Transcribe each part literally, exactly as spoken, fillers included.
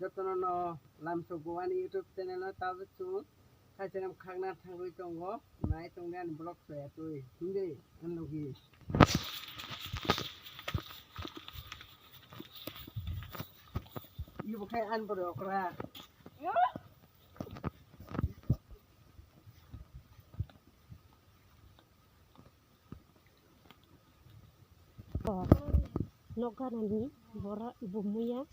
Jotono no Lamsok Bowani YouTube channel no tabuk chwng Thaisrem khakna thangwi tongo, nai tongdi ani vlog soya twi. Hindi, ang logi. Ibo khai ang borok okra. Nok ganani bora bumuya.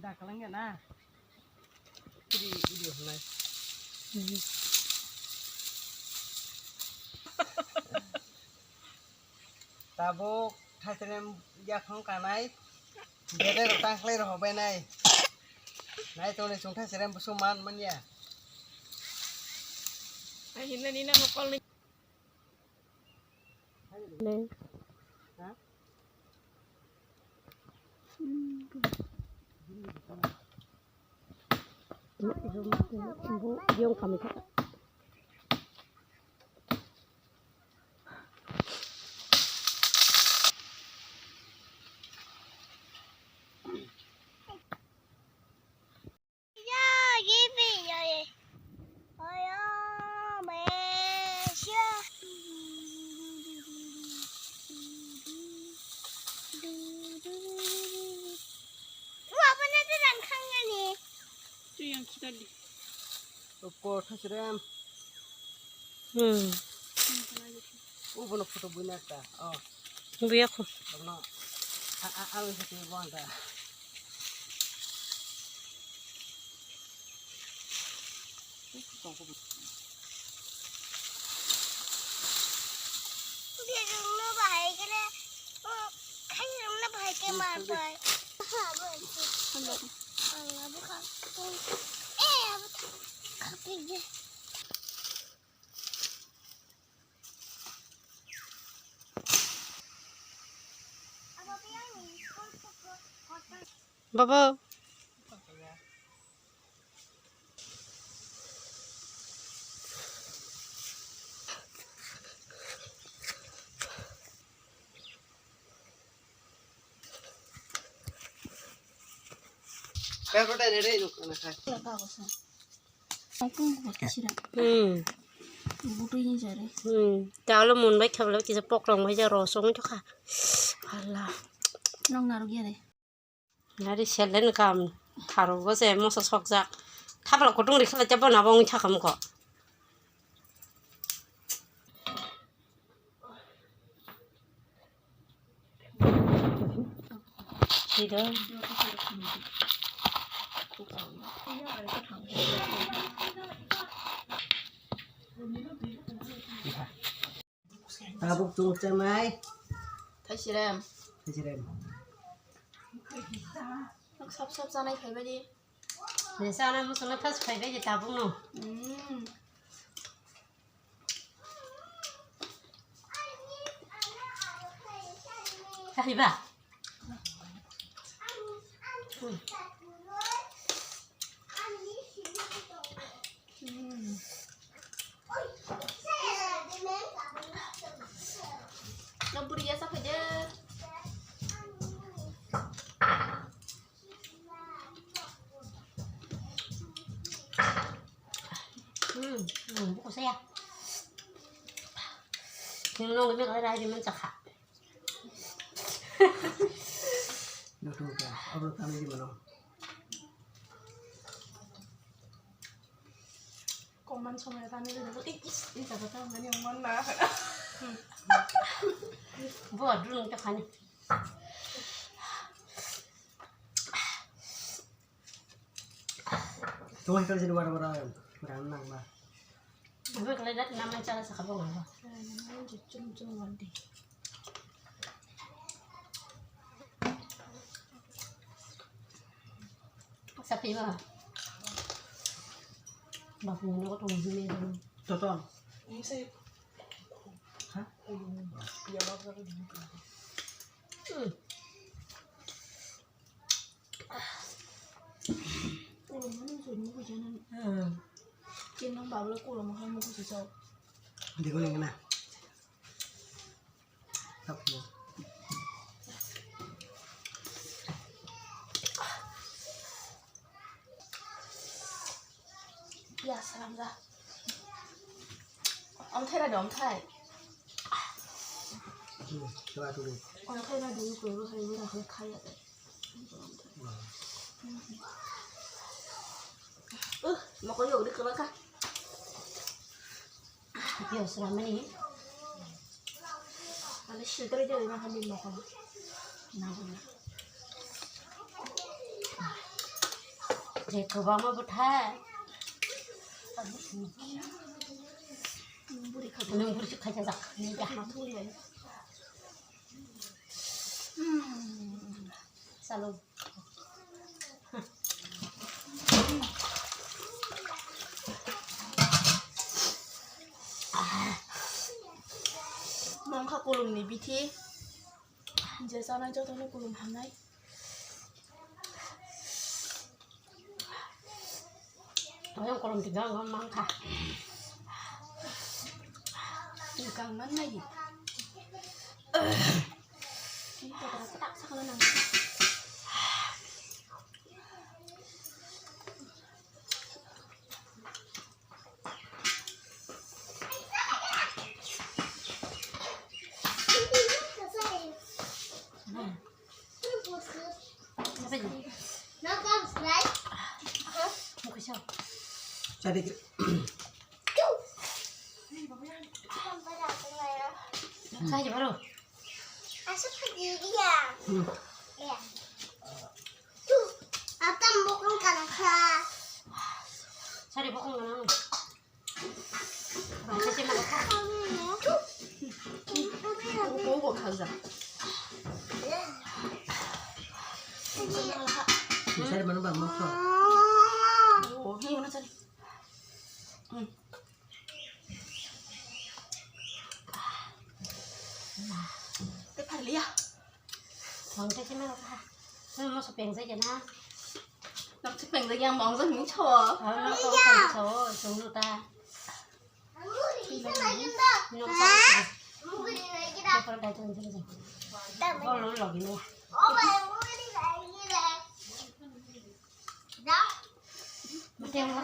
Da kalang ya na. Video, video hwnai. Tabuk Thaisrem yaphang kanai. Bere rok tangkhlai rok hobai nai. Nai tongni chwng Thaisrem busu man manya. Ai hinna ni na mokol ni. Ko Thaisrem. Hmm. Ubono photo buina ta. Oh. Buya ko. Abono. A, a, a, a, a, Baba. Hmm. Hmm. Talo mun bai khabla kisa pokrong bai ja rosong wngkha. Allah. Nong narok ya de. Nari selen kam tharogo se moso sokjak. Thapla kutung rikhala chabo nabo wngwi thakam ko. Sida. Tabuk chwng chanai. Thaisrem. Thaisrem. Nok sap sap chanai phaibai di. Ni sana mo sana thas phaibai di tabuk no. Hmm. Thaiba. Hmm. Nang buri ya sa phaide. Hmm, hmm, buku saya. Yung nong gini kalau rai di mana cakap. Nutu ka, abro kami di mano. Koman somai tani di mano. Ih, ih, ih, jaga ta mani oman na. Bo adrun ka khani. Tuh, itu jadi wara-wara, wara nang lah. Gue kalian lihat nama cara sakabong apa? Chum chum wandi. Sapi ba? Bahu ni ko tuh sini dulu. Toto. Dego neng na. Thap mo. Ya, salam da. Omthai ra de, omthai. Hmm, coba dulu. Omthai ra de, ko ro hai, ro hai, khaya de. Uh, mokol yo, udah keluar kah? Yo, selama ini. Ada filter aja, udah makan di mokol. Nah, udah. Je, coba mau betah. Nang buri khaja jak. Nang buri khaja jak. Hmm. Salo. Mangkha kulumni bithi. Je chanai jotono kulum hamnai. Ayang kolom tiga ngon mangkha. Tikang man nai di. Ini kotor tak sakala nang. Apa ini? Mukisa. Jadi. Saya baru. Asa pagi dia. Hmm. Ya. Tuh, atam bokong kana kha. Sari bokong kana. Baca sih malah kha. Tuh. Bokong kok khaza. Sari mana bang makan? Oh, ini mana sari? Hmm. Te pharliya. Thang te sima ka. Mo so peng sa jana. Nam si peng da yang mong sa mi cho. Ah, no to peng so, sung lu ta. No ta. Ko pha dai tong jing jing. Ko lo lo gi ne. Mate mo.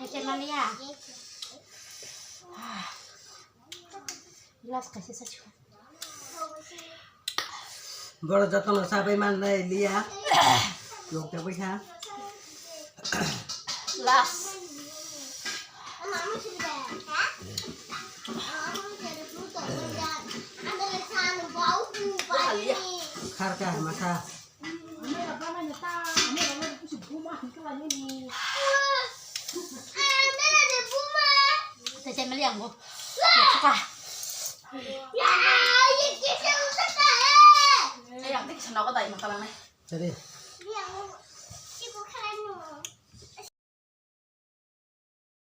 Hai, cai maliya. Glass kaisa sa chu. Boro jotono sabai man nai liya. Lok ta bai kha. Last. Khar kha ma kha. Te cai maliya ang bo. Suka. Ayang te kisa nogo dai makalang nai. Jadi.